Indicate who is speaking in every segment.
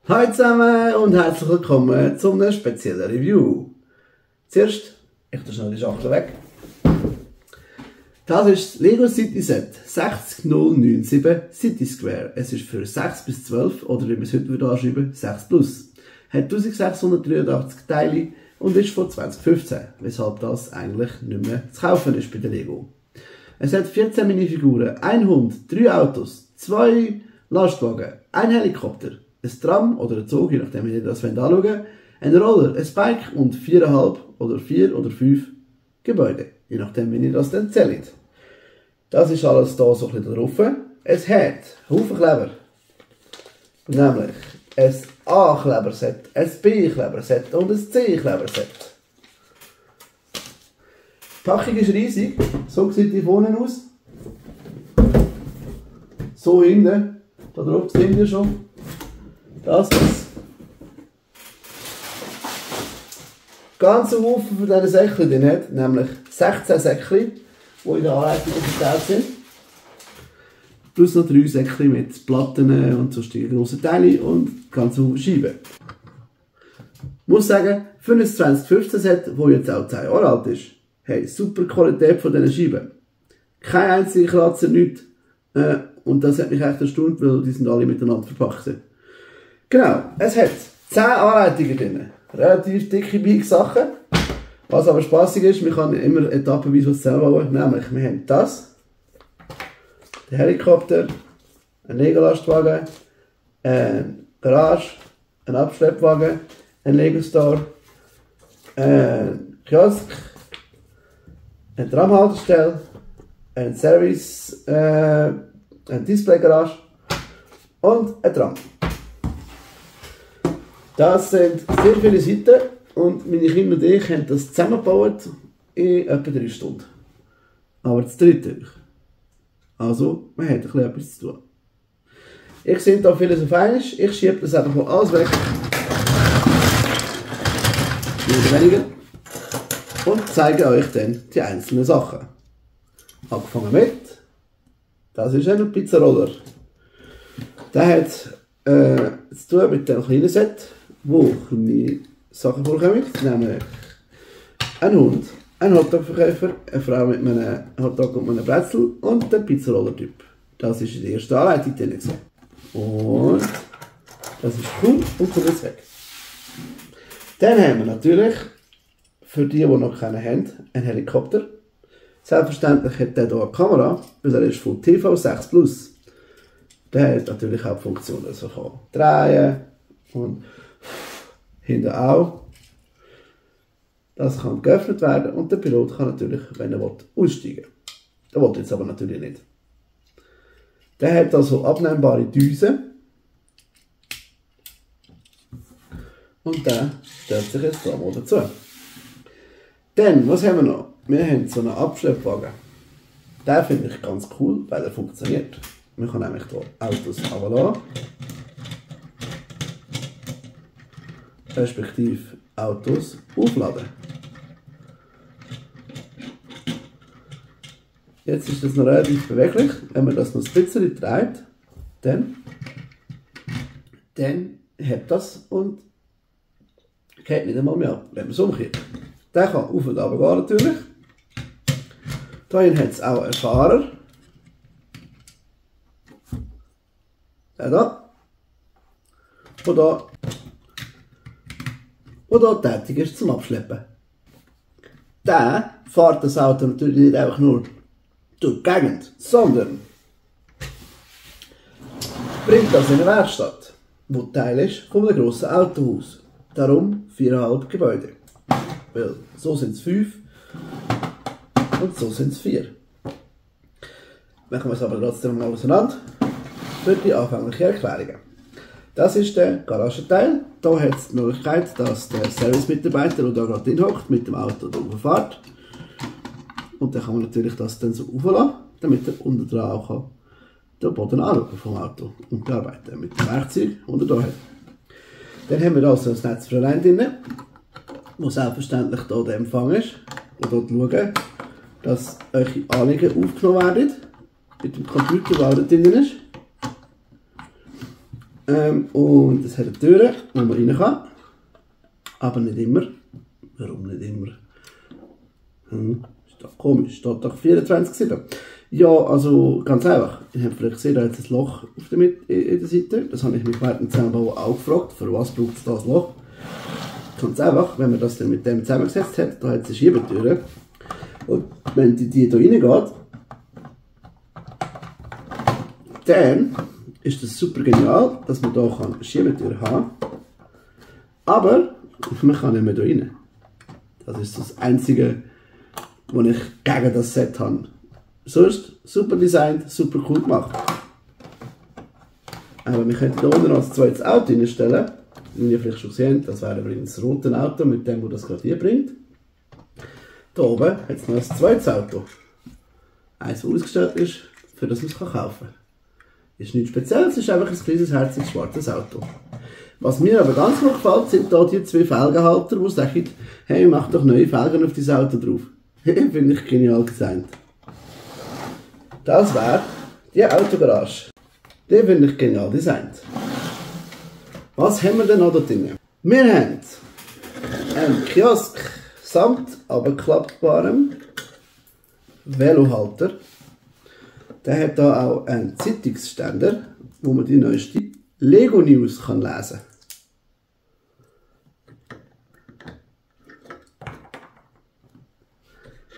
Speaker 1: Hallo zusammen und herzlich willkommen zu einem speziellen Review. Zuerst, ich tue schnell die Schachtel weg. Das ist das Lego City Set 60097 City Square. Es ist für 6 bis 12 oder wie wir es heute anschreiben, 6 plus. Hat 1683 Teile und ist von 2015, weshalb das eigentlich nicht mehr zu kaufen ist bei der Lego. Es hat 14 Minifiguren, ein Hund, 3 Autos, 2 Lastwagen, ein Helikopter, ein Tram oder ein Zug, je nachdem wie ihr das anschauen wollt, ein Roller, ein Bike und 4,5 oder 4 oder 5 Gebäude, je nachdem wie ihr das dann zählt. Das ist alles hier so ein bisschen drauf. Es hat Haufen Kleber, nämlich ein A-Kleberset, ein B-Kleberset und ein C-Kleberset. Die Packung ist riesig, so sieht die vorne aus. So hinten, da drauf sehen wir schon. Das ist ganz Haufen von diesen Säckchen drin hat, nämlich 16 Säckchen, die in der Anleitung verteilt sind. Plus noch 3 Säckchen mit Platten und so grossen Teilen und ganz viele Scheiben. Ich muss sagen, für ein 2015 Set, das jetzt auch 10 Jahre alt ist, hey, super Qualität von diesen Scheiben. Keine einzige Kratzer, nichts. Und das hat mich echt erstaunt, weil die sind alle miteinander verpackt sind. Genau, es hat 10 Anleitungen drin. Relativ dicke Bike-Sachen. Was aber spaßig ist, man kann immer etappenweise was zusammenbauen. Nämlich, wir haben das, den Helikopter, einen Lego-Lastwagen, eine Garage, einen Abschleppwagen, einen Lego-Store, einen Kiosk, eine Tramhaltestelle, ein Service, eine Display-Garage und ein Tram. Das sind sehr viele Seiten und meine Kinder und ich haben das zusammengebaut in etwa 3 Stunden. Aber zu dritt. Also, man hat ein bisschen etwas zu tun. Ich sehe hier vieles auf einmal, ich schiebe das einfach mal alles weg. Oder weniger. Und zeige euch dann die einzelnen Sachen. Angefangen mit, das ist ein Pizzaroller. Der hat zu tun mit dem kleinen Set, wo kleine Sachen vorkommen, nämlich ein Hund, ein Hotdog-Verkäufer, eine Frau mit einem Hotdog und einem Brezel und der Pizzaroller-Typ. Das ist in der ersten Anleitung drin. Und das ist cool und kommt jetzt weg. Dann haben wir natürlich, für die noch keinen haben, einen Helikopter. Selbstverständlich hat der hier eine Kamera, weil er ist von TV 6 Plus. Der hat natürlich auch die Funktion, also kann drehen und hinten auch. Das kann geöffnet werden und der Pilot kann natürlich, wenn er will, aussteigen. Der will jetzt aber natürlich nicht. Der hat also abnehmbare Düsen. Und der stellt sich jetzt da mal dazu. Dann, was haben wir noch? Wir haben so einen Abschleppwagen. Den finde ich ganz cool, weil er funktioniert. Man kann nämlich hier Autos runterlassen. Respektive Autos aufladen. Jetzt ist das noch relativ beweglich. Wenn man das noch ein bisschen dreht, dann hebt das und geht nicht einmal mehr ab, wenn man es umkehrt. Der kann auf und runter gehen natürlich. Hier hat es auch einen Fahrer. Der da. Und da tätig ist zum Abschleppen. Der fährt das Auto natürlich nicht einfach nur durch die Gegend, sondern bringt das in eine Werkstatt, wo Teil ist von einem grossen Autohaus. Darum 4,5 Gebäude. Weil so sind es 5 und so sind es 4. Machen wir es aber trotzdem mal auseinander für die anfänglichen Erklärungen. Das ist der Garagenteil. Hier hat es die Möglichkeit, dass der Service-Mitarbeiter, der da gerade drin hockt, mit dem Auto da fährt. Und dann kann man natürlich das dann so auflassen, damit er unten dran auch kann den Boden anschauen vom Auto und arbeiten mit dem Werkzeug, das er hier hat. Dann haben wir also das Netz für allein drin, wo selbstverständlich hier der Empfang ist. Und hier schauen, dass eure Anliegen aufgenommen werden mit dem Computer, der da drin ist. Und es hat eine Tür, wo man rein kann. Aber nicht immer. Warum nicht immer? Ist doch komisch, steht doch 24/7. Ja, also ganz einfach. Ihr habt vielleicht gesehen, da hat es ein Loch auf in der Seite. Das habe ich mich während dem Zusammenbau auch gefragt. Für was braucht es das Loch? Ganz einfach, wenn man das dann mit dem zusammengesetzt hat, da hat es eine Schiebetür. Und wenn die hier reingeht, dann ist das super genial, dass man hier eine Schiebetür haben kann. Aber man kann nicht mehr hier rein. Das ist das Einzige, was ich gegen das Set habe. Sonst super designt, super cool gemacht. Aber wir könnten hier unten noch ein zweites Auto reinstellen. Wie ihr vielleicht schon gesehen habt, das wäre übrigens das rote Auto, mit dem, das gerade hier bringt. Hier oben hat es noch ein zweites Auto. Eins, das ausgestellt ist, für das man es kaufen kann. Ist nichts Spezielles, es ist einfach ein kleines, herziges, schwarzes Auto. Was mir aber ganz gut gefällt, sind hier die zwei Felgenhalter, die sagen, hey, mach doch neue Felgen auf dieses Auto drauf. Finde ich genial designt. Das wäre die Autogarage. Die finde ich genial designt. Was haben wir denn noch da drin? Wir haben einen Kiosk samt abklappbarem Velohalter. Der hat hier auch einen Zeitungsständer, wo man die neueste Lego News kann lesen kann.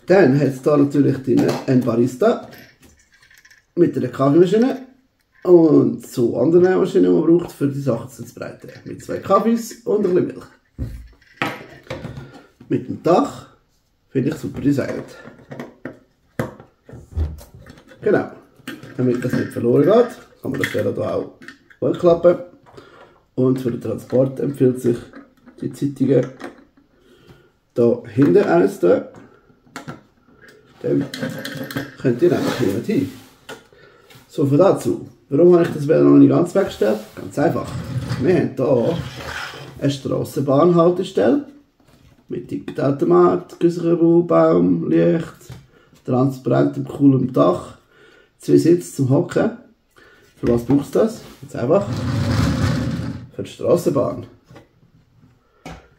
Speaker 1: Dann hat es hier natürlich einen Barista mit einer Kaffeemaschine und so andere Maschinen, die man braucht, für die Sachen zu breiten. Mit 2 Kaffees und ein bisschen Milch. Mit dem Dach finde ich super designt. Genau. Damit das nicht verloren geht, kann man das Velo hier auch hochklappen. Und für den Transport empfiehlt sich die Zeitungen hier hinten einstellen. Dann könnt ihr einfach hier nicht hin. So viel dazu. Warum habe ich das Velo noch nicht ganz weggestellt? Ganz einfach. Wir haben hier eine Strassenbahnhaltestelle mit Ticketautomat, Güsserbaum, Licht, transparentem, coolem Dach, 2 Sitze zum Hocken. Für was braucht es das? Ganz einfach. Für die Strassenbahn.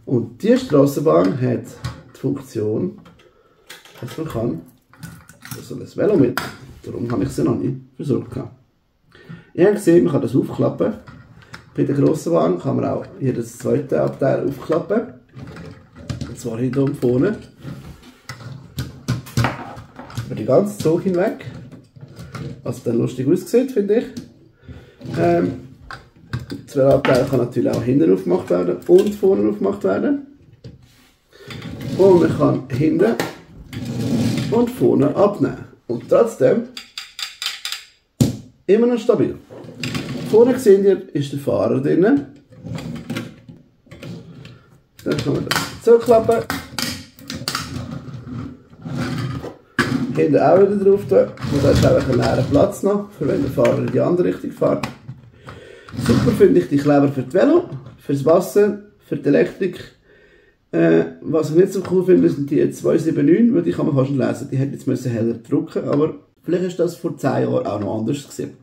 Speaker 1: Und diese Strassenbahn hat die Funktion, dass man kann so ein Velo mit. Darum habe ich sie noch nicht versorgt. Ihr habt gesehen, man kann das aufklappen. Bei der grossen Bahn kann man auch jedes zweite Abteil aufklappen. Und zwar hinten und vorne. Über den ganzen Zug hinweg. Was dann lustig aussieht, finde ich. Das Abteil kann natürlich auch hinten aufgemacht werden und vorne aufgemacht werden. Und man kann hinten und vorne abnehmen. Und trotzdem immer noch stabil. Vorne seht ihr, ist der Fahrer drin. Dann kann man das zuklappen. Hinten auch wieder drauf tun. Und da ist einfach ein leerer Platz noch, für wenn der Fahrer in die andere Richtung fährt. Super finde ich die Kleber für das Velo, fürs Wasser, für die Elektrik. Was ich nicht so cool finde, sind die 279, weil die kann man fast nicht lesen. Die hätte jetzt heller drucken, aber vielleicht ist das vor 10 Jahren auch noch anders gewesen.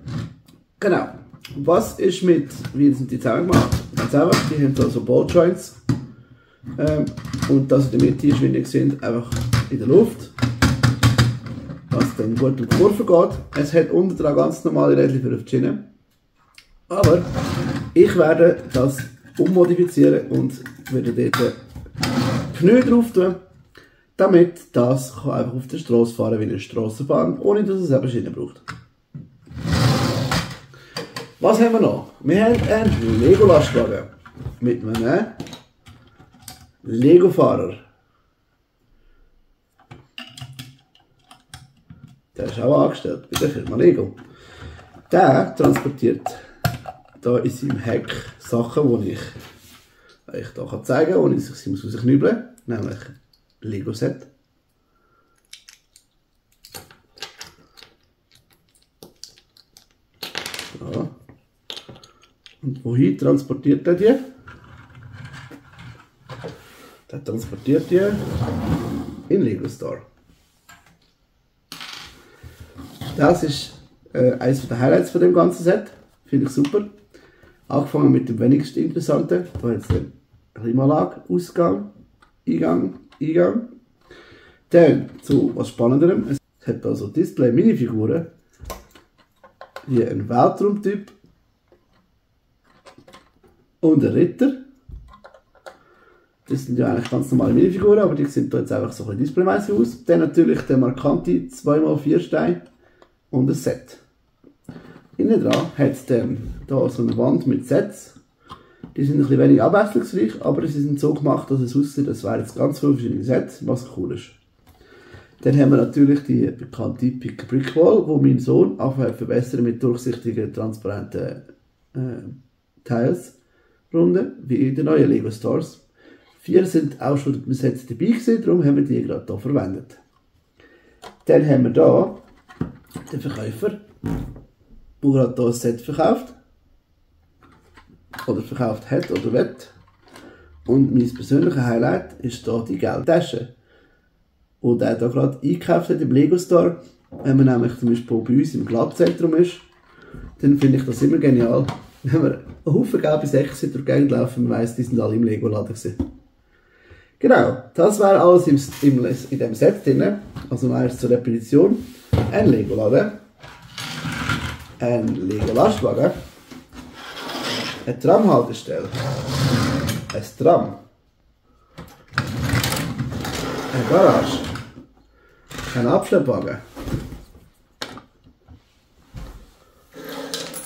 Speaker 1: Genau. Was ist wie sind die zusammen gemacht? Ganz einfach, die haben so Balljoints. Und das in der Mitte ist, wie ihr seht, einfach in der Luft. Was dann gut um die Kurve geht. Es hat unten dran ganz normale Rädchen für die Schiene. Aber ich werde das ummodifizieren und werde dort Pneu drauf tun, damit das einfach auf der Straße fahren wie eine Strassenbahn, ohne dass es eben Schienen braucht. Was haben wir noch? Wir haben einen Lego-Lastwagen mit einem Lego-Fahrer. Der ist auch angestellt bei der Firma Lego. Der transportiert hier in seinem Heck Sachen, die ich euch hier zeigen kann, die ich rausknübeln muss, nämlich Lego-Set. So. Und wohin transportiert er die? Der transportiert die in Lego Store. Das ist eines der Highlights von dem ganzen Set. Finde ich super. Angefangen mit dem wenigsten Interessanten. Da jetzt eine Klimaanlage, Ausgang, Eingang, Eingang. Dann zu was Spannenderem. Es hat also Display-Minifiguren. Hier ein Weltraumtyp. Und ein Ritter. Das sind ja eigentlich ganz normale Minifiguren, aber die sehen da jetzt einfach so ein bisschen displaymäßig aus. Dann natürlich der markante 2x4 Stein und ein Set. Innen dran hat es dann hier so eine Wand mit Sets. Die sind ein bisschen wenig abwechslungsreich, aber sie sind so gemacht, dass es aussieht, als wären jetzt ganz viele verschiedene Sets, was cool ist. Dann haben wir natürlich die bekannte Pick a Brick Wall, wo mein Sohn anfängt verbessern mit durchsichtigen, transparenten Tiles runden, wie in den neuen Lego Stars. 4 sind auch schon beim Set dabei gewesen, darum haben wir die gerade hier verwendet. Dann haben wir hier den Verkäufer, der gerade hier ein Set verkauft. Oder verkauft hat oder will. Und mein persönliches Highlight ist hier die Geldtasche, die er hier gerade eingekauft hat im Lego Store. Wenn man nämlich zum Beispiel bei uns im Glattzentrum ist, dann finde ich das immer genial. Wenn wir einen Haufen gelbe Säcke durch die Gegend laufen, man weiss, die sind alle im Lego-Laden gewesen. Genau, das wäre alles in diesem Set drin. Also noch erst zur Repetition. Ein Lego-Laden, ein Lego-Lastwagen, eine Tramhaltestelle, ein Tram, eine Garage, ein Abschleppwagen,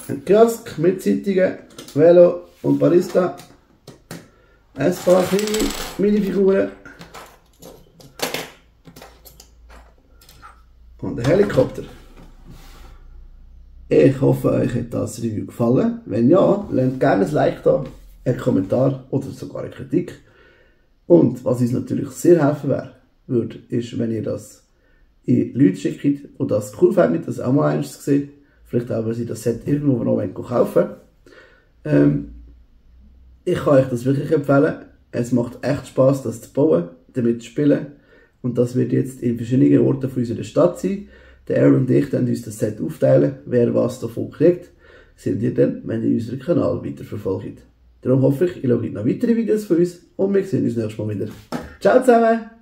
Speaker 1: ein Kiosk mit Zeitungen, Velo und Barista, ein paar kleine Minifiguren und ein Helikopter. Ich hoffe, euch hat das Review gefallen. Wenn ja, lasst gerne ein Like da, einen Kommentar oder sogar eine Kritik. Und was uns natürlich sehr helfen würde, ist, wenn ihr das in Leute schickt, die das cool finden, das auch mal eins gesehen. Vielleicht auch, weil sie das Set irgendwo noch kaufen wollen. Ich kann euch das wirklich empfehlen. Es macht echt Spass, das zu bauen, damit zu spielen. Und das wird jetzt in verschiedenen Orten von unserer Stadt sein. Der Aaron und ich werden uns das Set aufteilen, wer was davon kriegt. Seht ihr dann, wenn ihr unseren Kanal weiterverfolgt. Darum hoffe ich, ihr schaut noch weitere Videos von uns und wir sehen uns nächstes Mal wieder. Ciao zusammen!